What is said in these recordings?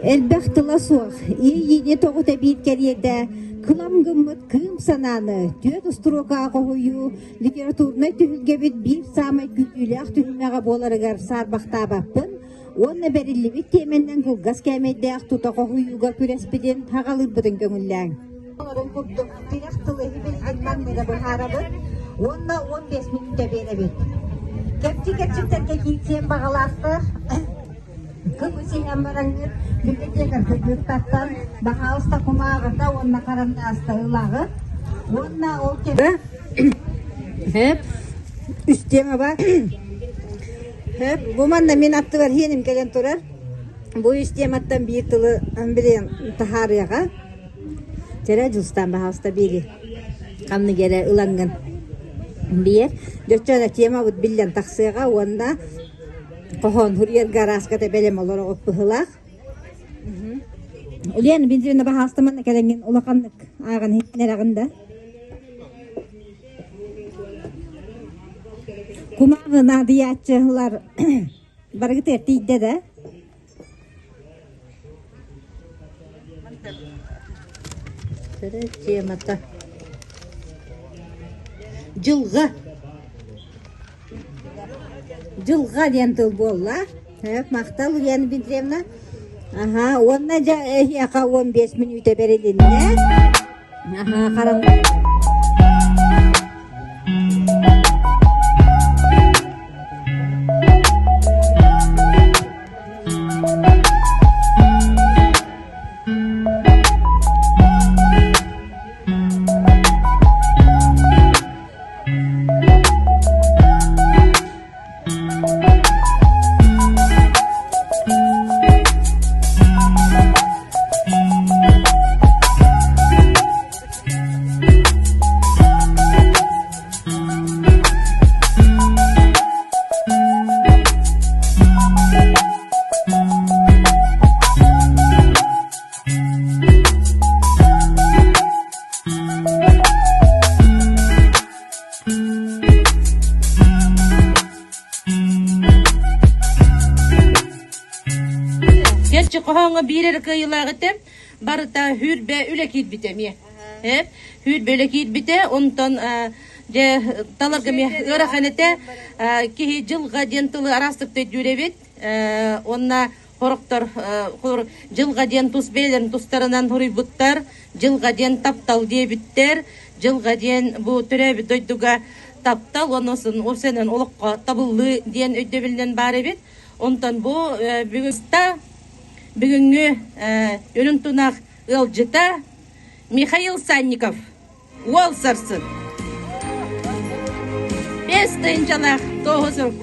Элбэх тыла суох, иэйиини тоҕута биир кэриэтэ, кылам гыммыт кыым санааны түөрт устуруокаҕа хоһуйуу литературнай түһүлгэбит биир саамай күүтүүлээх түһүмэҕэ буоларыгар саарбахтаабаппын уонна бэриллибит тиэмэннэн кылгас кээмэйдээх тута хоһуйууга күрэспитин аҕалыырбытын көҥүллээҥ. Олорун курдук тирэх тылы билигин манныга быһаарабыт уонна 15 мүнүүтэ биэрэбит. Кэпчи-кэпчиктэргэ киирсиэн баҕалаахтар Кымыс иһэн бараҥҥыт библиотекарга баһаалыста кумааҕыта уонна харандааста ылаҕыт уонна ол Үс тема бар. Бу манна мин аттыбар иһиэним кэлэн турар. Бу үс тематтан биир тылы билиэн таһаарыаҕа. Чэрэ Дьулустаан баһаалыста биири ханнык эрэ ылаҥҥын биэр. Дьоччоно темабыт биллэн тахсыаҕа уонна Хоһоон суруйарга арааската бэлэм олороҕут быһыылаах. Ульяна Дмитриевна баһаалыста манна кэлэҥҥин улаханнык ааҕан иһитинэрэҕин да? Кумааҕы наадыйааччылар барыгытыгар тиийдэ да? Темата. Дьылҕа. Дьылҕа диэн тыл буолла. Махтал, Ульяна Дмитриевна. Аха, уонна дьэ эһиэхэ 15 мүнүүтэ бэрилиннэ. Аха, харам Кэрчи хоһооҥҥо биир эрэ кыайыылаах этэ, барыта сүүрбэ үлэ киирбитэ эмиэ. Сүүрбэ үлэ киирбитэ, онтон дьэ таларга эмиэ ыарахан этэ. Киһи дьылҕа диэн тылы араастык өйдүүр эбит. Уонна Сорохтор дьылҕа диэн тус бэйэлэрин тустарынан суруйбуттар, дьылҕа диэн таптал диэбиттэр, дьылҕа диэн бу төрөөбүт дойдуга таптал уонна уопсайынан олоххо табыллыы диэн өйдөбүлүнэн баар эбит. Онтон бу бүгүҥҥү үрүҥ тунах ыалдьыта Михаил Санников. Уол сарсын. 5 тыһыынчалаах туоһу сурук.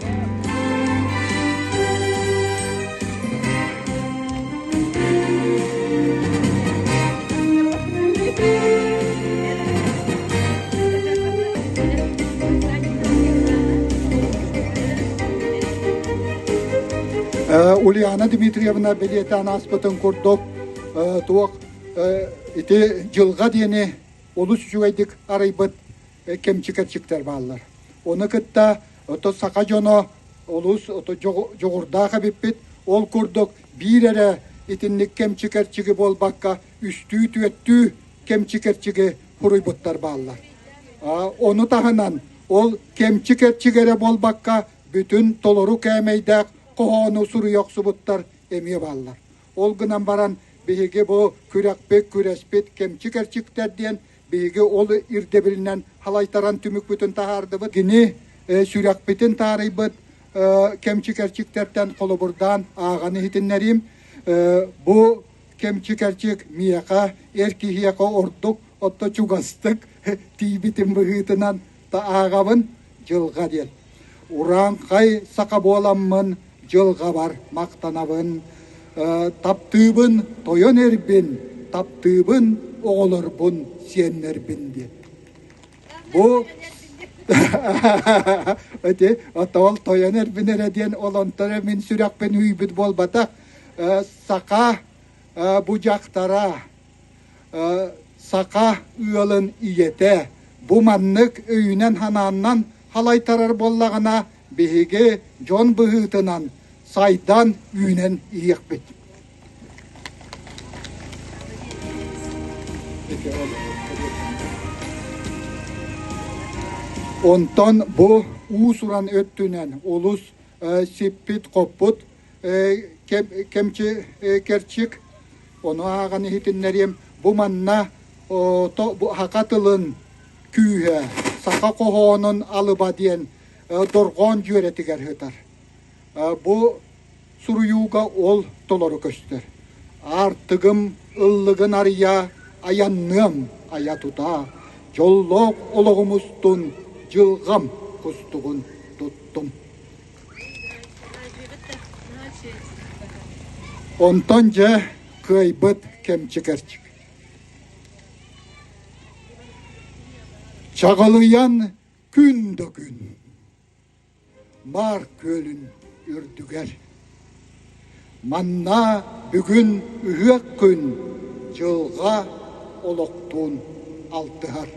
Ульяна Дмитриевна бэлиэтээн ааспытын курдук туох ити дьылҕа диэни олус үчүгэйдик арыйбыт кэмчи-кэрчиктэр бааллар. Ону кытта ото саха дьоно олус дьоҕурдаах эбиппит. Ол курдук биир эрэ итинник кэмчи-кэрчиги буолбакка үстүү-түөртүү кэмчи-кэрчиги суруйбуттар бааллар. Ону таһынан ол кэмчи-кэрчик эрэ буолбакка бүтүн толору кээмэйдээх хоһоону суруйа охсубуттар эмиэ бааллар. Ол гынан баран биһиги бу күрэхпит, күрэспит кэмчи-кэрчиктэр диэн биһиги ол ирдэбилинэн халайтаран түмүкпүтүн таһаардыбыт. Кини сүрэхпитин таарыйбыт кэмчи-кэрчиктэртэн холобурдаан ааҕан иһитиннэриим. Бу кэмчи-кэрчик миэхэ, эр киһиэхэ ордук отто чугастык тиийбитин быһыытынан ааҕабын дьылҕа диэн. Урааҥхай саха буоламмын дьылҕабар махтанабын. Таптыыбын тойон эрбин, таптыыбын оҕолорбун, сиэннэрбин диэн. Бу ити ол тойон эрбин эрэ диэн ол онтон мин сүрэхпин үүйбүт буолбатах. Саха бу дьахтара саха ыалын ийэтэ бу маннык өйүнэн-санааннан халайтарар буоллаҕына, биһиги дьон быһыытынан сайдан үүнэн иһиэхпит. Онтон бу уус-уран өттүнэн олус сиппит-хоппут кэмчи кэрчик ону ааҕан иһитиннэриэм бу манна саха тылын күүһэ саха хоһоонун алыба диэн дорҕоон дьүөрэтигэр сытар. Бу суруйууга ол толору көстөр. Аартыгым ыллыгын арыйа, айанныам айа тута, дьоллоох олоҕум устун дьылҕам кустугун туттум. Онтон дьэ кыайбыт кэмчи кэрчик. Чаҕылыйан күн да күн Маар күөлүн үрдүгэр. Манна бүгүн ыһыах күн дьылҕа олохтуун алтыһар.